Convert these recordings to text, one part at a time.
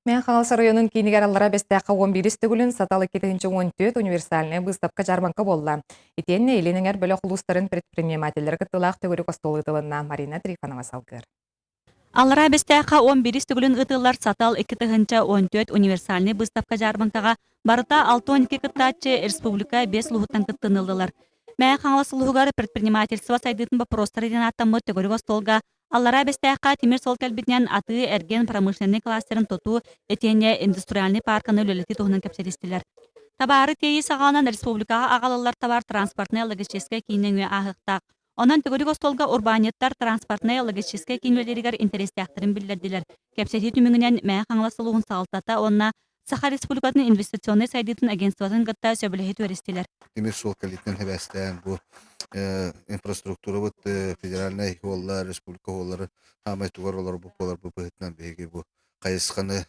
Мэҥэ Хаҥалас оройуонун киинигэр Аллараа Бэстээххэ 11 төгүлүн Сатал 2014 универсальнай быыстапка-дьаарбаҥка буолла. Итиэннэ Илин эҥэр бөлөх улуустарын предпринимателлэрэ кыттыылаах төгүрүк остуол ыытылынна. Марина Трифонова салгыыр. Аллараа Бэстээххэ 11 төгүлүн ыытыллар Сатал 2014 универсальнай быыстапка-дьаарбаҥкаҕа барыта 62 кыттааччы республика биэс улууһуттан кыттыыны ыллылар. Мэҥэ Хаҥалас улууһугар предпринимательство сайдыытын боппуруостара диэн ааттаммыт төгүрүк остуолга Аллараа Бэстээххэ тимир суол кэлбитинэн атыы-эргиэн промышленнай кластерын тутуу итиэннэ индустриальнай паарканы үлэлэтии туһунан кэпсэтистилэр. Табаары тиэйии саҕаланан республикаҕа аҕалыллар табаар транспортнай-логистическай киин нөҥүө ааһыахтаах. Онон төгүрүк остуолга урбаанньыттар транспортнай-логистическай киин үлэлииригэр интэриэстээхтэрин биллэрдилэр. Кэпсэтии түмүгүнэн Мэҥэ Хаҥалас улууһун салалтата уонна Саха Республикатын инвестиционнай сайдыытын агентствотын кытта сөбүлэһии түһэристилэр. Тимир суол кэлиитинэн сибээстээн бу инфраструктурабыт федеральнай суоллар, республика суоллары хаамай тугар олорбут буоларбыт быһыытынан биһиги бу хайысханы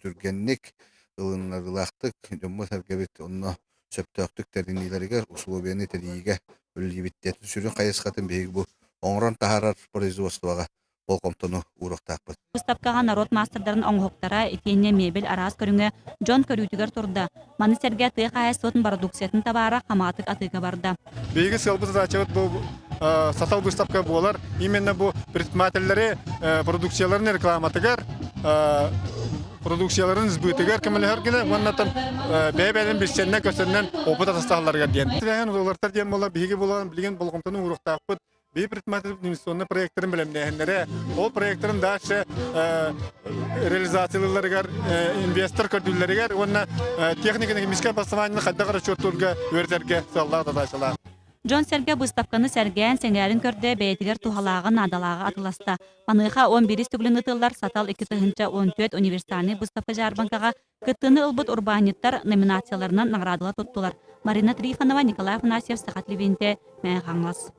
түргэнник, ылыннарыылаахтык дьоммут-сэргэбит онно сөптөөхтүк тэриниилэригэр усулуобуйаны тэрийиигэ үлэлиибит диэн сүрүн хайысхатын биһиги бу оҥорон таһаарар производствоҕа болҕомтону ууруохтаахпыт. Быыстапкаҕа норуот маастардарын оҥоһуктара итиэннэ мебель араас көрүҥэ дьон көрүүтүгэр турда. Маны сэргэ тыа хаһаайыстыбатын бородууксуйатын табаара хамаҕатык атыыга барда. Биһиги сыалбыт задачабыт бу сатал быыстапка буолар. Именно бу предпринимателлэри продукцияларын рекламатыгар продукцияларын сбытыгар көмөлөһөр гына уонна бэйэ-бэйэлэрин билсэннэн көстөннөн опыт атастаһалларыгар диэн. Тэрээһин уларытар диэн буолар биһиги буолан билигин болҕомтону ууруохтаахпыт. Биһи предприниматель инвестиционный проекттарын бэлэмнээһиннэрэ, ол проекттарын дальше реализациялыылларыгар, инвестор көрдүүллэригэр уонна техника-экономическай обоснованиены хайдах расчеттуурга үөрэтэргэ сыаллаах задачалаах. Дьон-сэргэ быыстапканы сэргээн, сэҥээрин көрдө, бэйэтигэр туһалааҕы, наадалааҕы атыласта. Маныаха 11 төгүлүн ыытыллар Сатал 2014 универсальнай быыстапка-дьаарбаҥкаҕа Кыттыыны ылбыт урбаанньыттар номинацияларынан наҕараадалар туттулар. Марина Трифонова, Николай Афанасьев, Саха телевидениетэ, Мэҥэ Хаҥалас.